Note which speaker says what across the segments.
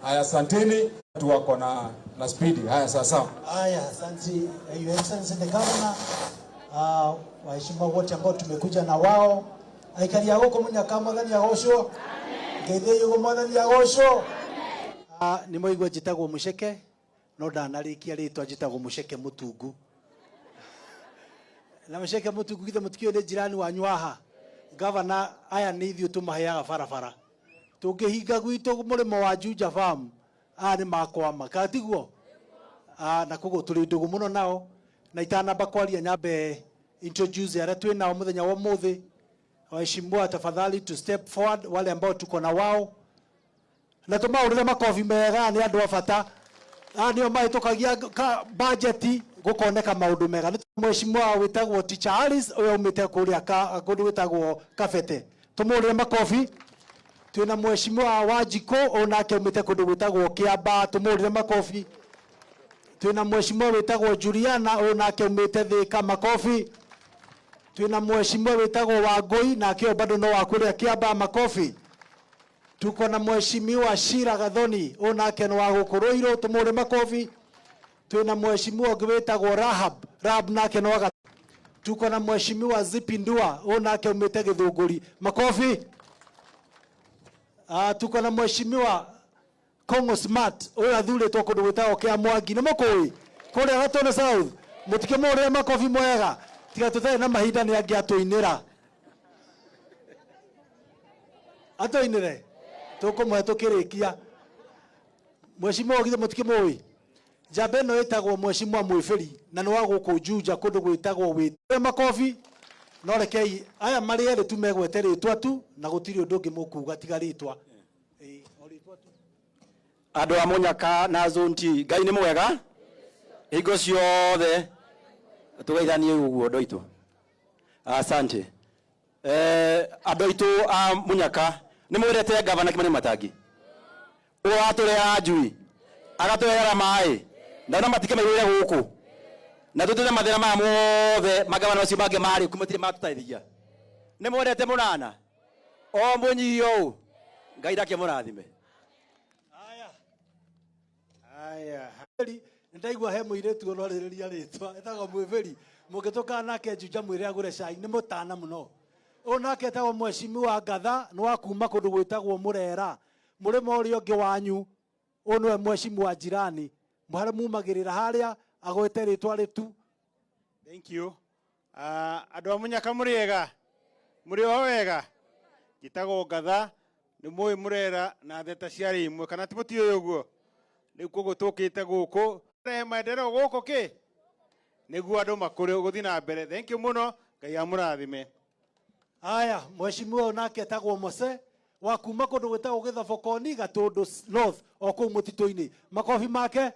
Speaker 1: Haya, asanteni, watu wako na spidi. Haya, sawa sawa.
Speaker 2: Haya, asante Your Excellency the Governor. Waheshimiwa wote ambao tumekuja na wao, aikari a gũkũ Mũnyaka, Mwathani agocwo. Ngeithĩi ũguo, Mwathani agocwo. Nĩ mwaigua njĩtagwo Mũceke, no ndanarĩkia rĩtwa, njĩtagwo Mũceke Mũtungu. Na Mũceke Mũtungu, githĩ mũtikĩũĩ nĩ jirani wanyu haha? Gavana, aya nĩ ithuĩ tũmaheaga barabara. Tũngĩhinga gwitũ mũrĩmo wa Juja Farm, aya nĩ makwama, kana tiguo? Na koguo tũrĩ ndũgũ mũno nao. Na itanamba kwaria, nyambe introduce arĩa twĩ nao mũthenya wa ũmũthĩ. Waheshimiwa, tafadhali to step forward, wale ambao tuko na wao, na tũmahũrĩre makobi mega. Nĩ andũ a bata. Aya nĩo mahĩtũkagia bajeti gũkoneka maũndũ mega. Nĩ mheshimiwa wĩtagwo Teacher Alice, ũrĩa umĩte kũrĩa kũndũ gwĩtagwo Kabete, tũmũhũrĩre makobi. Twĩna mheshimiwa Wanjikũ, ũyũ nake umĩte kũndũ gwĩtagwo Kĩamba, tũmũhũrĩre makobi. Twĩna mheshimiwa wĩtagwo Juliana, ũyũ nake umĩte Thĩka, makobi. Twĩna mheshimiwa wĩtagwo Wangũi, nake ũyũ bado no wa kũrĩa Kĩamba, makobi. Tuko na mheshimiwa Shira Gathoni, ũyũ nake nĩ wa gũkũ Ruiru, tũmũhũrĩre makobi. Twĩna mheshimiwa ũngĩ wĩtagwo Rahab, Rahab nake no aga. Tuko na mheshimiwa Zipindua, ũyũ nake umĩte Gĩthũngũri, makobi. Tuko na mheshimiwa Kongo Smart, ũyũ athurĩtwo kũndũ gwĩtagwo Kĩa Mwangi, nĩ mũkũĩ kũrĩa Gatũndũ South, mũtikĩmũhũrĩre makobi mwega. Tiga tũtarĩ na mahinda, nĩ angĩ atũinĩra, atũinĩre, tũkũmũhe tũkĩrĩkia. Mheshimiwa githĩ mũtikĩmũĩ? Njamba ĩno ĩtagwo mheshimiwa Mwĩbĩri, na nĩ wa gũkũ Juja, kũndũ gwĩtagwo wĩ makobi. No rekei aya marĩ erĩ tu megwete rĩtwa tu, na gũtirĩ ũndũ ũngĩ mũkuga tiga rĩtwa. Ĩĩ, o rĩtwa tu.
Speaker 3: Andũ a Mũnyaka na Zone T, Ngai nĩ mwega hingo ciothe. Tũgeithanie ũguo, andũ aitũ, asante. Andũ aitũ a Mũnyaka, nĩ mwendete gavana Kimani Matangi, ũratũrehera njui, agatũrehera maĩ, ndona matikĩmaigĩrĩre gũkũ, na tũtĩte mathĩna maya mothe magavana macio mangĩ marĩ kuo matirĩ matũteithagia. Nĩ mwendete mũnana o mũnyihio ũũ, Ngai ndakĩmũrathime.
Speaker 2: Aya, ndaigua he mũirĩtu ũrorĩrĩria rĩtwa ĩtagwo Mwĩbĩri, mũngĩtũkana nake Juja, mwĩre agũre cai, nĩ mũtana mũno. Ũyũ nake etagwo mheshimiwa Ngatha, nĩ wa kuma kũndũ gwĩtagwo Mũrera, mũrĩmo ũrĩa ũngĩ wanyu. Ũyũ nĩwe mheshimiwa jirani harĩa mumagĩrĩra harĩa, agwete rĩtwa rĩtu.
Speaker 4: Thank you. Andũ a Mũnyaka, mũrĩ ega? Mũrĩ o wega? Njĩtagwo Ngatha, nĩ mũĩ Mũrera na Theta ciarĩ imwe, kana ti mũtiũĩ ũguo? Rĩu koguo tũkĩte gũkũ rehe maendeleo gũkũ kĩ nĩguo andũ makũre gũthiĩ na mbere. Thank you mũno, Ngai amũrathime.
Speaker 2: Aya, mheshimiwa ũyũ nake etagwo Mose, wa kuma kũndũ gwĩtagwo Gĩthobokoni, Gatũndũ North, o kũu mũtitũ-inĩ, makobi make.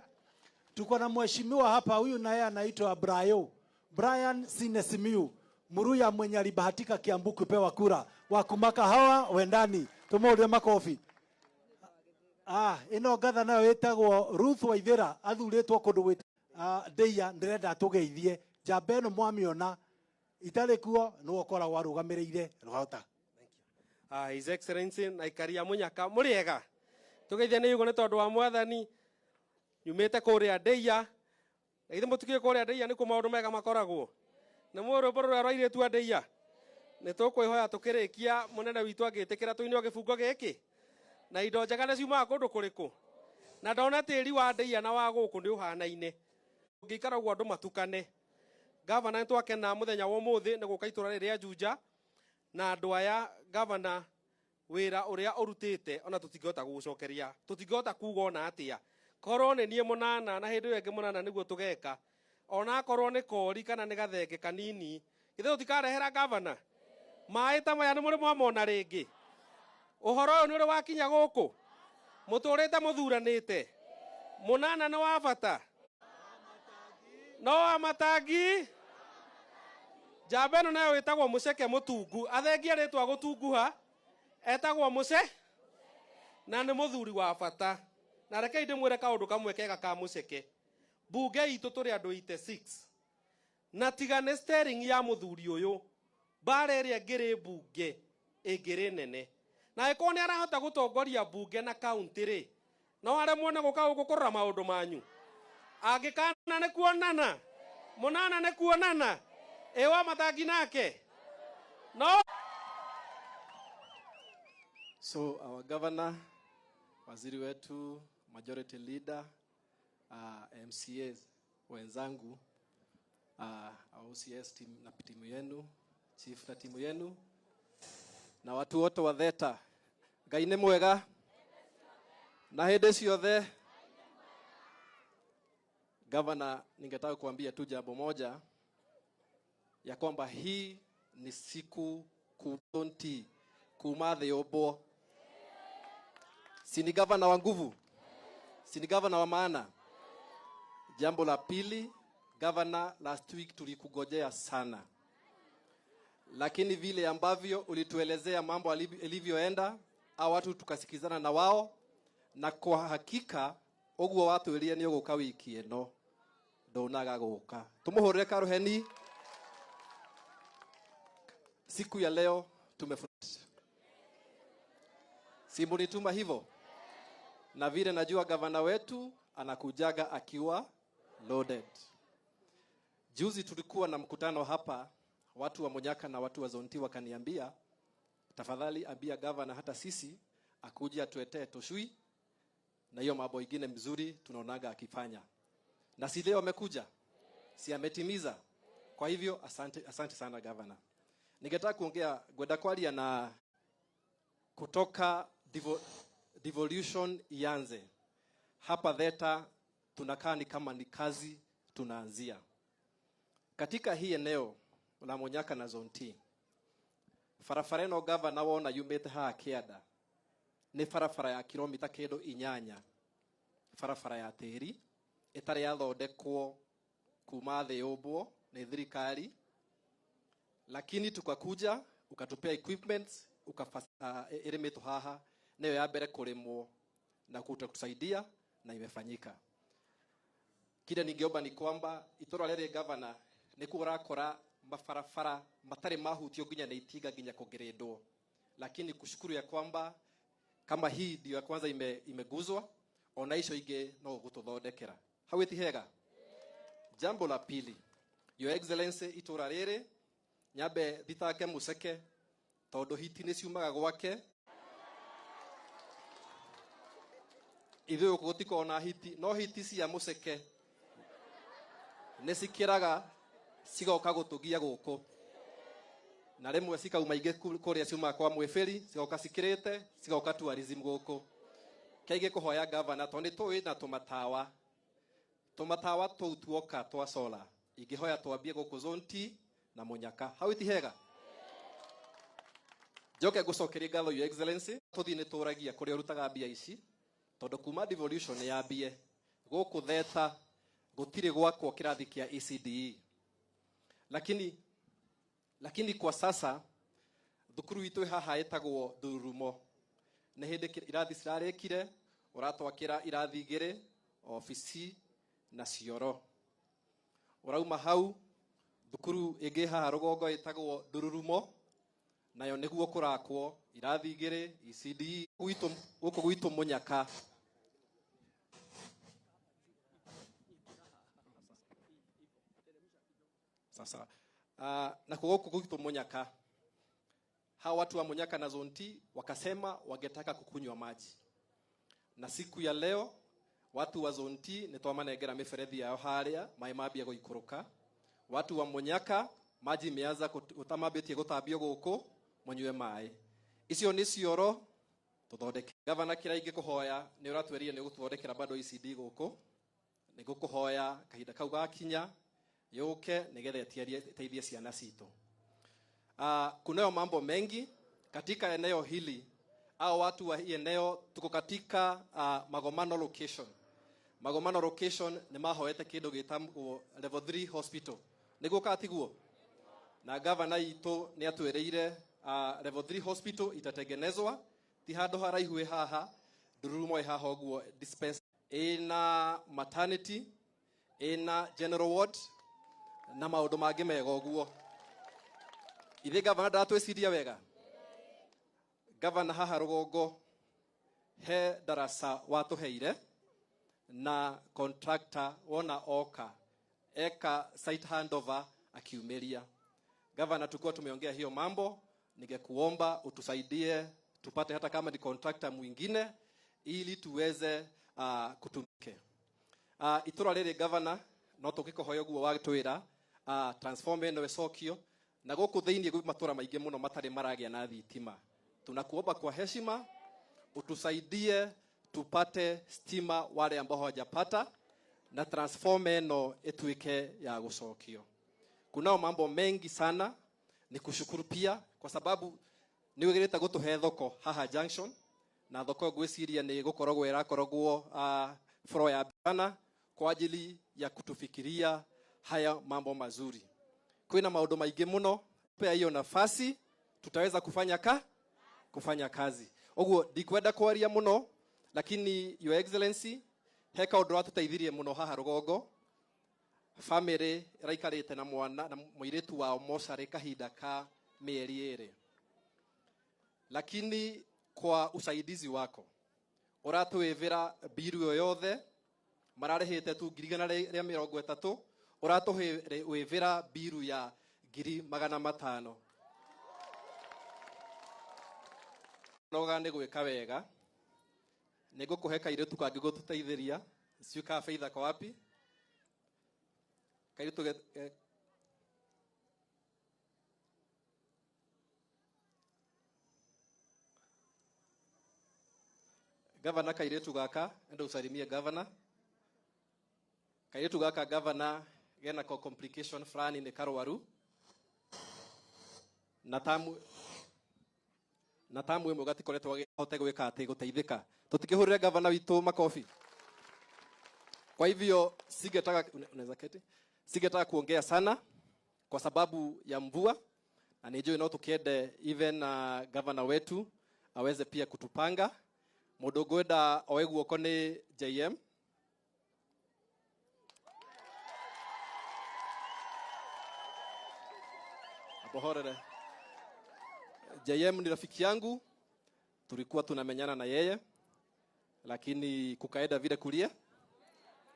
Speaker 2: Tuko na mheshimiwa hapa, huyu naye anaitwa Brayo, Brian Sinesimiu, Muruya mwenye alibahatika Kiambu kupewa kura, wa kuma Kahawa Wendani, tũmũhũrĩre makobi. Ĩno ngatha nayo ĩtagwo Ruth Waithĩra, athurĩtwo kũndũ gwĩ Ndĩia. Ndĩrenda tũgeithie njamba ĩno, mwamĩona itarĩ kuo, nĩwe ũkoragwo arũgamĩrĩire rwahota.
Speaker 5: His Excellency na aikari a Mũnyaka, mũrĩ ega? Tũgeithia nĩ yugo nĩ tondũ wa Mwathani. Nyumĩte kũrĩa Ndĩia, na githĩ mũtikĩũĩ kũrĩa Ndĩia nĩkuo maũndũ mega makoragwo? Nĩ mũĩ rwĩmbo rũrĩa rwa airĩtu a Ndĩia? Nĩ tũkwĩhoya tũkĩrĩkia, mũnene witũ angĩtĩkĩra tũine o gĩbungo gĩkĩ. Na indo njega nĩ ciumaga kũndũ kũrĩkũ? Na ndona tĩri wa Ndĩia na wa gũkũ nĩ ũhanaine, ũngĩikara ũguo andũ matukane. Gavana, nĩ twakena mũthenya wa ũmũthĩ nĩ gũka itũra rĩrĩ rĩa Juja na andũ aya. Gavana, wĩra ũrĩa ũrutĩte ona tũtingĩhota gũgũcokeria, tũtingĩhota kuga ona atĩa. Korwo nĩ niĩ mũnana na hĩndĩ ĩyo ĩngĩ mũnana nĩguo tũgeka, ona akorwo nĩ kori kana nĩ gathenge kanini, githĩ tũtikarehera gavana maĩ ta maya? Nĩ mũrĩ mwamona rĩngĩ? Ũhoro ũyũ nĩ ũrĩ wakinya gũkũ? Mũtũrĩte mũthuranĩte, mũnana nĩ wa bata, no wa Matangi. Njamba ĩno nayo ĩtagwo Mũceke Mũtungu, athengia rĩtwa gũtunguha, etagwo Mũce, na nĩ mũthuri wa bata. Na rekei ndĩmwĩre kaũndũ kamwe kega ka Mũceke. Mbunge itũ tũrĩ andũ 86, na tiga nĩ steering ya mũthuri ũyũ, mbara ĩrĩa ĩngĩrĩ mbunge ĩngĩrĩ nene. Na angĩkorwo nĩ arahota gũtongoria mbunge na kaunti rĩ, No aremwo nĩ gũka gũkũ kũrora maũndũ manyu. Angĩkana nĩ kuonana, mũnana nĩ kuonana, ĩ wa matangi nake no.
Speaker 6: So our governor, waziri wetu, majority leader, MCAs wenzangu, our OCS team na timu yenu, chief na timu yenu, na watu wote wa Theta. Ngai nĩ mwega na hĩndĩ ciothe. Governor, ningetaka kuambia tu jambo moja ya kwamba hii ni siku kunti kuma thĩ yũmbwo. Si ni gavana wa nguvu? Si ni gavana wa maana? Jambo la pili, gavana, last week tulikugojea sana, lakini vile ambavyo ulituelezea mambo ilivyoenda, au watu tukasikizana na wao, na kwa hakika ũguo watwĩrire nĩ ũgũka wiki ĩno ndonaga gũka. Tumuhũrĩre karuheni. Siku ya leo tumefurahi. Si mlituma hivyo? Na vile najua gavana wetu anakujaga akiwa loaded. Juzi tulikuwa na mkutano hapa, watu wa Munyaka na watu wa Zone T wakaniambia, tafadhali ambia gavana hata sisi akuje atuetee tushui na hiyo mambo ingine mzuri tunaonaga akifanya. Na si leo amekuja, si ametimiza. Kwa hivyo asante, asante sana gavana. Ningetaka kuongea gwenda kwaria na kutoka devolution ianze hapa Theta, tunakaa ni kama ni kazi tunaanzia katika hii eneo la Munyaka na Zone T. Barabara ĩno gavana wona yumĩte haha kĩanda nĩ barabara ya kilomita kĩndũ 8, barabara ya tĩri ĩtarĩ yathondekwo kuma thĩ yũmbwo nĩ thirikari, lakini tukakuja ukatupea equipment ĩrĩmĩtwo haha nĩyo ya mbere kũrĩmwo na kutusaidia na imefanyika. Kile ningeomba ni kwamba itũra rĩrĩ gavana nĩkuo ũrakora mabarabara matarĩ mahutio nginya nĩ itinga nginya kũngĩrĩndwo, lakini kushukuru ya kwamba kama hii ndio ya kwanza imeguzwa, ona icio ingĩ no ũgũtũthondekera hau ĩti hega. Jambo la pili, Your Excellency, itũra rĩrĩ nyambe thitange mũceke tondũ hiti nĩ ciumaga gwake. Ithuĩ gũkũ gũtikoragwo na hiti, no hiti cia mũceke nĩ cikĩraga cigoka gũtũgia gũkũ, na rĩmwe cikauma ingĩ kũrĩa ciumaga kwa mwĩbĩri cigoka cikĩrĩte cigoka tourism gũkũ. Kaingĩ kũhoya gavana tondũ nĩ tũĩ na tũmatawa tũmatawa tũu tuoka twa solar, ingĩhoya twambie gũkũ Zone T na Munyaka hau iti hega. Njoke ngũcokerie ngatho, Your Excellency. Tũthiĩ nĩ tũragia kũrĩa ũrutaga mbia ici, tondũ kuma devolution yambie gũkũ Theta gũtirĩ gwakwo kĩrathi kĩa ECDE, lakini kwa sasa thukuru itũ ĩ haha ĩtagwo Ndururumo nĩ hĩndĩ irathi cirarĩkire, ũratwakĩra irathi 2, obici na cioro. Ũrauma hau thukuru ĩngĩ haha rũgongo ĩtagwo Ndururumo nayo nĩguo kũrakwo irathi 2, ECDE gwitũ gũkũ gwitũ Munyaka. Sasa na gũkũ gwitũ Munyaka, hawa watu wa Munyaka na Zone T wakasema wangetaka kukunywa maji, na siku ya leo watu wa Zone T nĩ twamanengera mĩberethi yao harĩa maĩ mambia gũikũrũka. Watu wa Munyaka maji imeanza gũtamambĩtie gũtambio gũkũ mũnyue maĩ. Icio nĩ cioro tũthondeke. Gavana, kĩrĩa ingĩkũhoya nĩ ũratwĩrire nĩ ũgũtũthondekera bado ECD gũkũ, nĩ ngũkũhoya kahinda kau gakinya yũke nĩgetha ĩteithie ciana citũ. Kunayo mambo mengi katika eneo hili au watu wa hii eneo tuko katika Magomano location. Magomano location nĩ mahoete kĩndũ gĩtagwo level 3 hospital, nĩguo katiguo, na gavana itũ nĩ atwĩrĩire level 3 hospital itatengenezwa ti handũ haraihu ĩ haha Ndururumo ĩ haha ũguo dispense ĩna maternity, ĩna general ward na maũndũ mangĩ mega ũguo. Ithe gavana ndatwĩciria wega. Gavana, haha rũgongo He darasa watuheire na contractor wona oka eka site handover akiumiria. Gavana, tukiwa tumeongea hiyo mambo, ningekuomba utusaidie tupate hata kama ni contractor mwingine ili tuweze kutumike. Itura rĩrĩ gavana, no tũgĩkũhoya ũguo watwĩra transformer ĩno ĩcokio na gũkũ thĩinĩ gwĩ matũra maingĩ mũno matarĩ maragĩa na thitima. Tunakuomba kwa heshima utusaidie tupate stima wale ambao hawajapata na transformer ĩno ĩtuĩke ya gũcokio. Kunao mambo mengi sana, ni kushukuru pia kwa sababu nĩ wĩgĩrĩte gũtũhe thoko haha junction, na thoko ngwĩciria nĩ gũkoragwo ĩrakoragwo floor ya bana kwa ajili ya kutufikiria haya mambo mazuri. Kwina maũndũ maingĩ mũno, pea hiyo nafasi tutaweza kufanya kufanya kazi. Ũguo ndikwenda kwaria mũno, lakini Your Excellency he kaũndũ ratũteithirie mũno haha rũgongo. Family ĩraikarĩte na mwana na mũirĩtu wao mocarĩ kahinda ka mĩeri ĩrĩ, lakini kwa usaidizi wako ũratũĩvĩra mbiru ĩyo yothe mararĩhĩte tu ngiri igana rĩa mĩrongo ĩtatũ, ũratũwĩvĩra mbiru ya ngiri magana matano. Noga nĩ gwĩka wega, nĩ ngũkũhe kairĩtu kangĩ gũtũteithĩria. Sijui kaa Faith ako wapi? Kairĩtu Gavana, kairĩtu gaka enda usalimie gavana. Kairĩtu gaka gavana gena ko complication fulani, nĩ karwaru na tamu na tamu ĩmwe gatikoretwo ahote gwĩka atĩ gũteithĩka. Tũtikĩhũrĩre gavana witũ makobi. Kwa hivyo singetaka, unaweza keti, singetaka kuongea sana kwa sababu ya mvua, na nijue no tukiende even gavana wetu aweze pia kutupanga. Mũndũ ngwenda oe guoko nĩ JM. Abohorere. JM ni rafiki yangu, tulikuwa tunamenyana na yeye, lakini kukaenda vile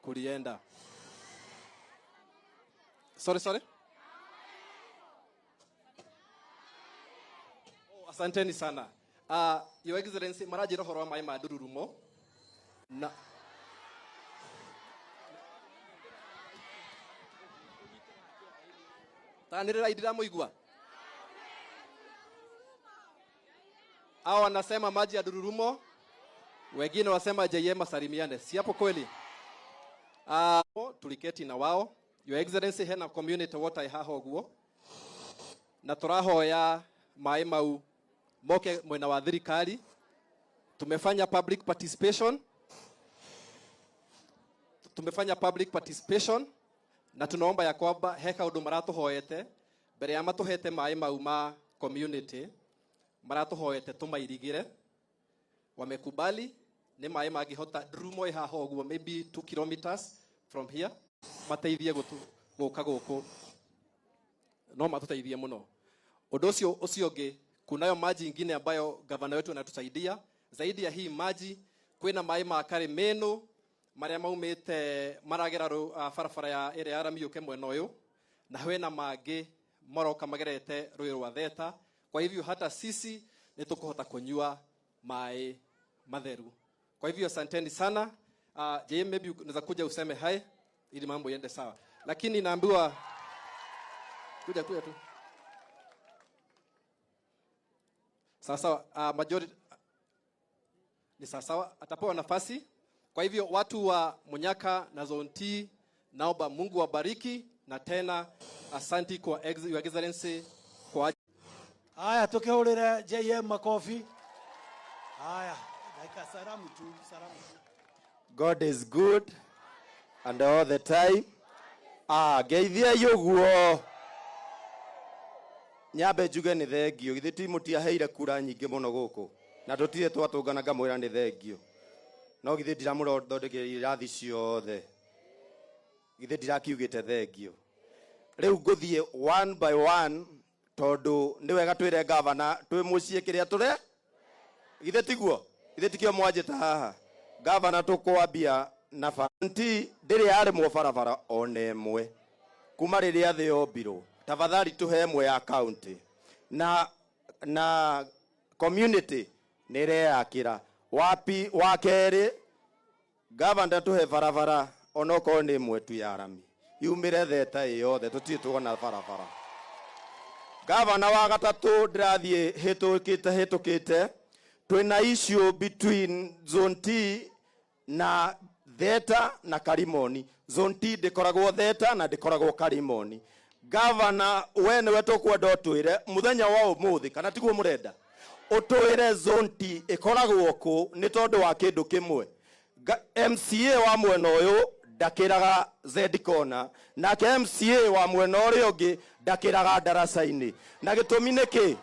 Speaker 6: kulienda. Sorry, sorry. Oh, asanteni sana. Your Excellency, maranjĩra ũhoro wa maĩ ma ndururumo na tanĩrĩrai ndiramũigua. Hao wanasema maji ya ndururumo, wengine wasema JM asalimiane. Si hapo kweli? Tuliketi na wao. Your Excellency, hena community water haha ũguo, na tũrahoya maĩ mau moke mwena wa thirikari. Tumefanya public participation, tumefanya public participation na tunaomba ya kwamba he kaundu maratuhoete mbere ya matuhete maĩ mau ma community, maratuhoete tumairigire. Wamekubali nĩ maĩ mangĩhota ndurumo ĩ haha ũguo maybe 2 kilometers from here, mateithie gũka gũkũ, no matũteithie mũno. Ũndũ ũcio ũngĩ, kunayo maji ingine ambayo gavana wetu anatusaidia zaidi ya hii maji. Kwina maĩ ma Karimeno marĩa maumĩte maragera barabara ya ĩrĩa ya rami yũke mwena ũyũ, na kwĩna mangĩ maroka magerete rũĩ rwa Theta. Kwa hivyo hata sisi nĩ tũkũhota kũnyua maĩ matheru. Kwa hivyo asanteni sana. Je, maybe unaweza kuja useme hi ili mambo iende sawa, lakini naambiwa kuja kuja tu sawa sawa. Majority ni sawa sawa, atapewa nafasi. Kwa hivyo watu wa Munyaka na Zone T, naomba Mungu wabariki, na tena asanti kwa Your Excellency kwa
Speaker 2: Haya, tukihurire JM makofi. Haya, dakika salamu tu, salamu tu.
Speaker 3: God is good and all the time. Ngeithia ũguo. Nyambe njuge nĩ thengio, githĩ ti mũtiaheire kura nyingĩ mũno gũkũ, na tũtirĩ twatũngana ngamwĩra nĩ thengio. No githĩ ndiramũthondekeire irathi ciothe, githĩ ndirakiugĩte thengio. Rĩu ngũthiĩ one by one, tondũ nĩ wega twĩre gavana twĩ mũciĩ kĩrĩa tũre, githĩ tiguo?
Speaker 7: Ithe tikio mwanjĩta haha gavana, tũkwambia na banti ndĩrĩ yarĩmwo barabara ona ĩmwe kuma rĩrĩa thĩ yombirwo. Tafadhali tũhe ĩmwe ya county na community nĩ ĩreyakĩra wapi. Wa kerĩ, gavana, tũhe barabara onokorwo nĩ ĩmwe tu ya rami yumĩre theta ĩ yothe, tũtirĩ tuona barabara. Gavana, wa gatatũ, ndĩrathiĩ hĩtũkĩte hĩtũkĩte, twĩna issue between Zone T na Theta na Karimoni. Zone T ndĩkoragwo Theta na ndĩkoragwo Karimoni. Gavana, we nĩwe tũkwenda ũtwĩre mũthenya wa ũmũthĩ, kana tiguo mũrenda ũtwĩre Zone T ĩkoragwo kũ, nĩ tondũ wa kĩndũ kĩmwe. MCA wa mwena ũyũ ndakĩraga Z corner, nake MCA wa mwena ũrĩa ũngĩ ndakĩraga ndaraca-inĩ. Na gĩtũmi nĩ kĩ?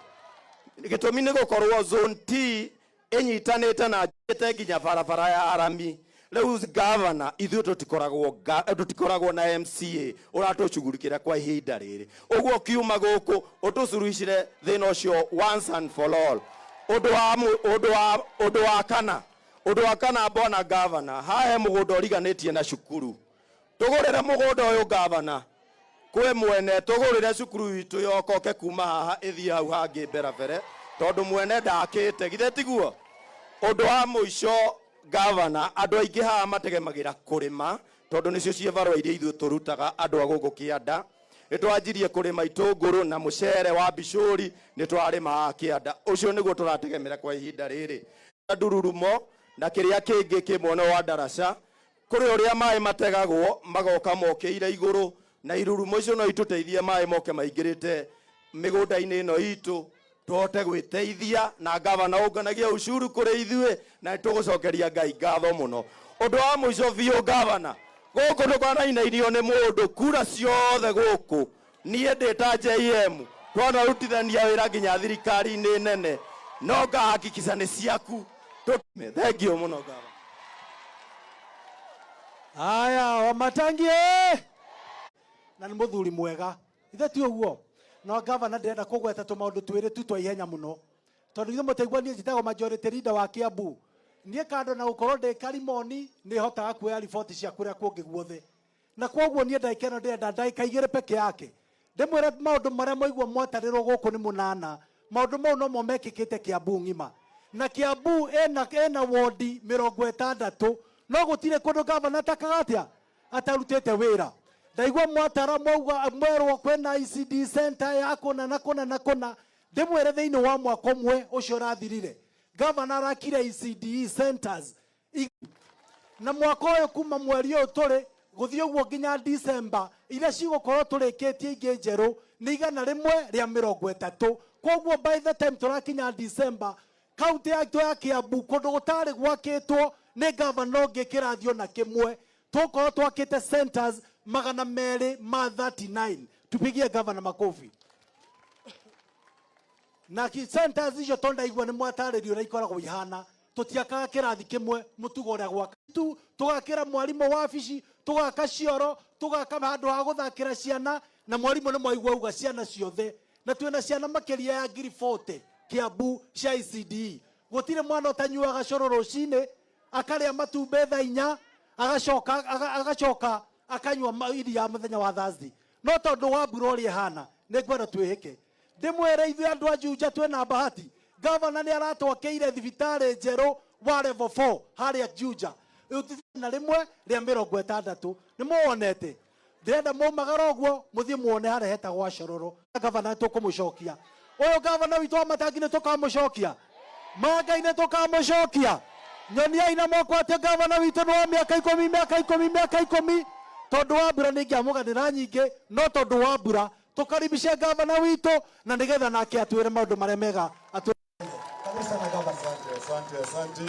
Speaker 7: Gĩtũmi nĩ gũkorwo Zone T ĩnyitanĩte na njĩte nginya barabara ya rami. Rĩu gavana, ithuĩ tũtikoragwo na MCA ũratũcugurikĩra kwa ihinda rĩrĩ. Ũguo kiuma gũkũ ũtũcuruhicire thĩna ũcio once and for all. Ũndũ wa kana, bwana gavana, hahe mũgũnda ũriganĩtie na cukuru. Tũgũrĩre mũgũnda ũyũ, gavana, kwĩ mwene, tũgũrĩre cukuru itũ yokoke kuma haha ĩthiĩ hau hangĩ mberabere, tondũ mwene ndakĩte. Githĩ tiguo? Ũndũ wa mũico, gavana, andũ aingĩ haha mategemagĩra kũrĩma, tondũ nĩcio ciĩbarũa iria ithuĩ tũrutaga andũ a gũkũ kĩanda. Nĩ twanjirie kũrĩma itũngũrũ na mũcere wa mbicũri, nĩ twarĩma haha kĩanda. Ũcio nĩguo tũrategemera kwa ihinda rĩrĩ, ndururumo na kĩrĩa kĩngĩ kĩ mwena wa ndaraca, kũrĩ ũrĩa maĩ mategagwo magoka mokĩire igũrũ, na irurumo icio no itũteithie maĩ moke maingĩrĩte mĩgũnda-inĩ ĩno itũ, tũhote gwĩteithia. Na gavana, ũnganagia ucuru kũrĩ ithuĩ na nĩtũgũcokeria Ngai ngatho mũno. Ũndũ wa mũico biũ, gavana, gũkũ ndũkanainainio nĩ mũndũ. Kura ciothe gũkũ niĩ ndĩ ta JM, twanarutithania wĩra nginya thirikari-inĩ nene, no ngahakikisha nĩ ciaku. Thank you mũno, gavana.
Speaker 2: Aya, Wamatangi, na nĩ mũthuri mwega, ithe ti ũguo? No gavana, ndĩrenda kũgweta tũmaũndũ twĩrĩ tu twa ihenya mũno, tondũ ithuĩ mũtaigua niĩ njĩtagwo majority leader wa Kiambu. Niĩ kando na gũkorwo ndĩ Karimoni, nĩ hotaga kuoya riboti cia kũrĩa kũngĩ guothe, na kwoguo niĩ ndagĩka ĩno ndĩrenda ndagĩka 2 peke yake ndĩmwĩre maũndũ marĩa mwaigua mwatarĩrwo gũkũ nĩ mũnana. Maũndũ mau nomo mekĩkĩte Kiambu ng'ima, na Kiambu ĩna wondi 60, no gũtirĩ kũndũ gavana atakaga atĩa atarutĩte wĩra. Ndaigua mwatara mwauga mwerwo kwĩna ECD center ya kũna na kũna na kũna. Ndĩmwĩre, thĩinĩ wa mwaka ũmwe ũcio ũrathirire, gavana arakire ECDE centers na mwaka ũyũ kuma mweri ũyũ tũrĩ gũthiĩ ũguo nginya December, iria cigũkorwo tũrĩkĩtie ingĩ njerũ nĩ 130. Koguo by the time tũrakinya December, kaunti yatũ ya Kiambu, kũndũ gũtarĩ gwakĩtwo nĩ gavana ũngĩ kĩrathi ona kĩmwe, tũkorwo twakĩte centers 239. Tupigie gavana makofi. Na centers icio, to ndaigua nĩ mwatarĩrio ũrĩa ikoragwo ihana, tũtiakaga kĩrathi kĩmwe mũtugo ũrĩa gwaka tu, tũgakĩra mwarimũ wabici, tũgaka cioro, tũgaka handũ ha gũthakĩra ciana. Na mwarimũ nĩ mwaigua auga ciana ciothe, na twĩna ciana makĩria ya 40,000 Kiambu cia ECDE. Gũtirĩ mwana ũtanyuaga cũrũ rũcinĩ, akarĩa matumbĩ thaa 4, agacoka akanyua iria mũthenya wa Thursday. No tondũ wa mbura ũrĩa ĩhana, nĩ ngwenda twĩhĩke. Ndĩmwĩre, ithuĩ andũ a Juja twĩna bahati. Gavana nĩ aratwakĩire thibitarĩ njerũ wa level 4 harĩa Juja 160. Nĩ muwonete? Ndĩrenda maumagara ũguo mũthiĩ muone harĩa hetagwo Acororo. Gavana, tũkũmũcokia ũyũ gavana witũ wa Matangi, nĩ tũkamũcokia Mangai, nĩ tũkamũcokia. Nyoniai na moko atĩ gavana witũ nĩ wa mĩaka 10, mĩaka 10, mĩaka 10. Tondũ wa mbura nĩ ingĩamũganĩra nyingĩ, no tondũ wa mbura, tũkaribishe gavana witũ na nĩgetha nake atwĩre maũndũ marĩa mega atwĩre.
Speaker 1: Karibu sana, gavana. Asante, asante, asante.